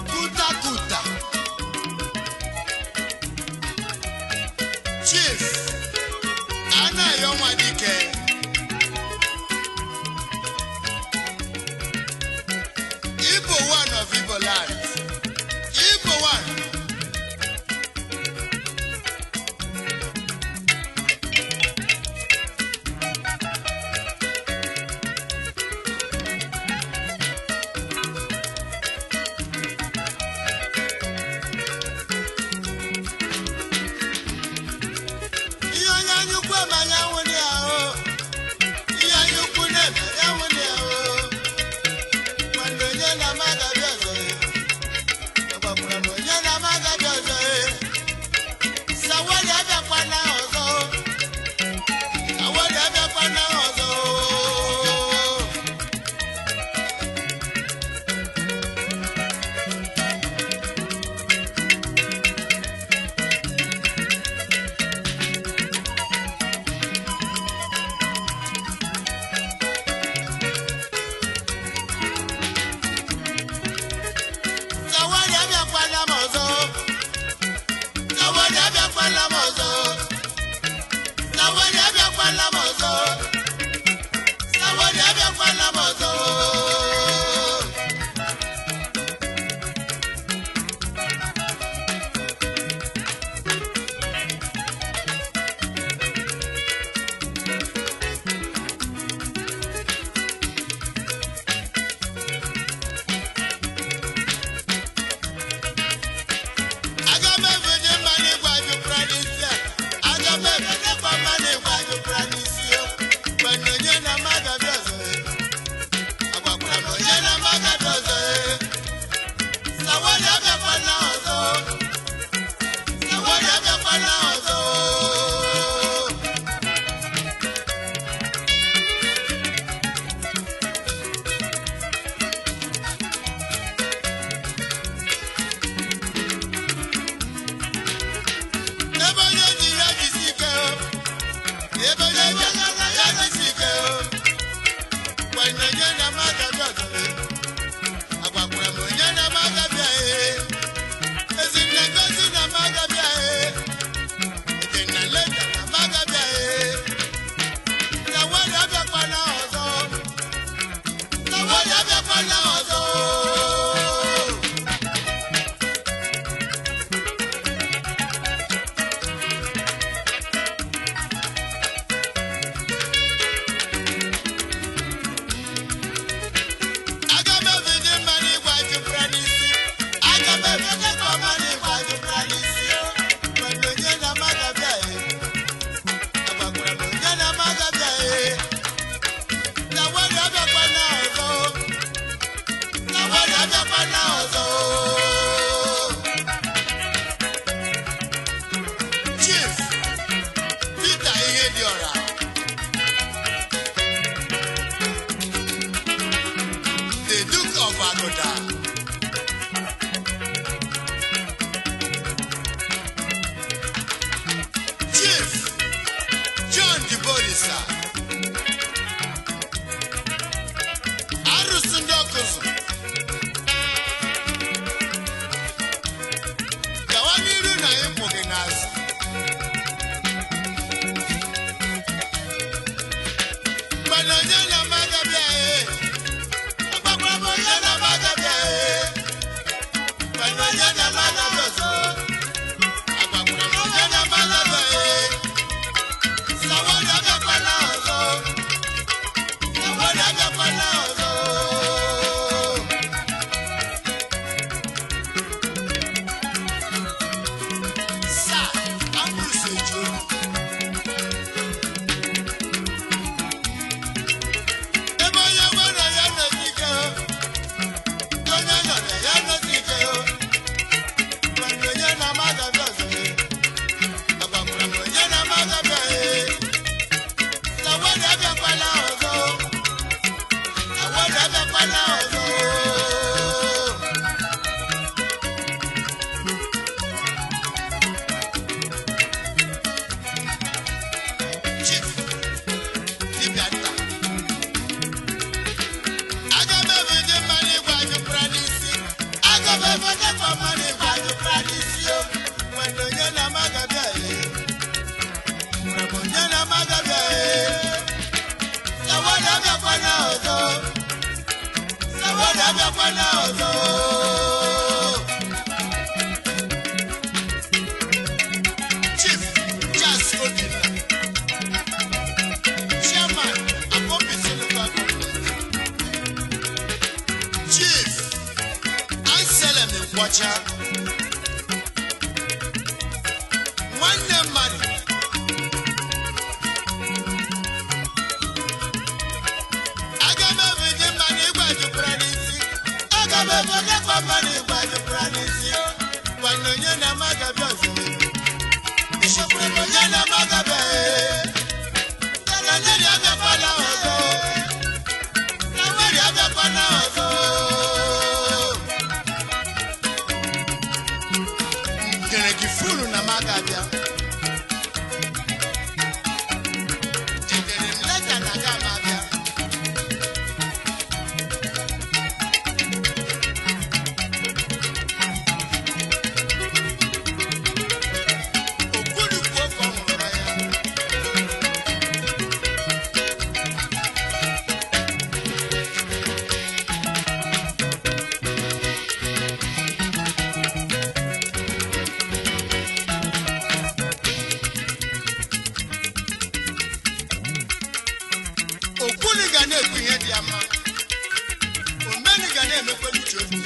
Kuta kuta. Chief Anayo Nwadike. Igbo one of Igbo land. Igbo one. Ihe onye anya ukwu eme anya nwụrụ ya o. Ihe anya ukwu na-eme anya nwụrụ ya o. Nwanne onye na-ama agabi ọzọ e. Agbakwara m onye na-ama agabi ọzọ e. Sawari abịakwana ọzọ o. Sawari abịakwana ọzọ o. Efe mmadụ ịgba jụkwara n'isi o. Nwanne onye na-amaga bịa ee. Onye na-amaga bịa ee. Sawada abịakwana ọzọ. Sawada abịakwana ọzọ. Chief Charles Obinna, Chairman, Akopisi Local Government. Chief Anselm Nkwocha, nwanne mmadụ. Aga m efe mmadụ ịgba jupụrụ n'isi. Aga m efe mmadụ ịgba jupụrụ n'isi. Nwanne onye na-amaga bịa ọzọ. Ịchọkwuru m onye na-amaga bịa ee. Naijiria abịakwala ọzọ. Naijiria abịakwala ọzọ. Nkere gị furu na m aga abịa. Edere m leta na aga m abịa. Okwulukwu ofe ọ hụrụ ya. Okwuli ga na-ekwu ihe dị ya mma. Omeni ga na-emekwa uche obi.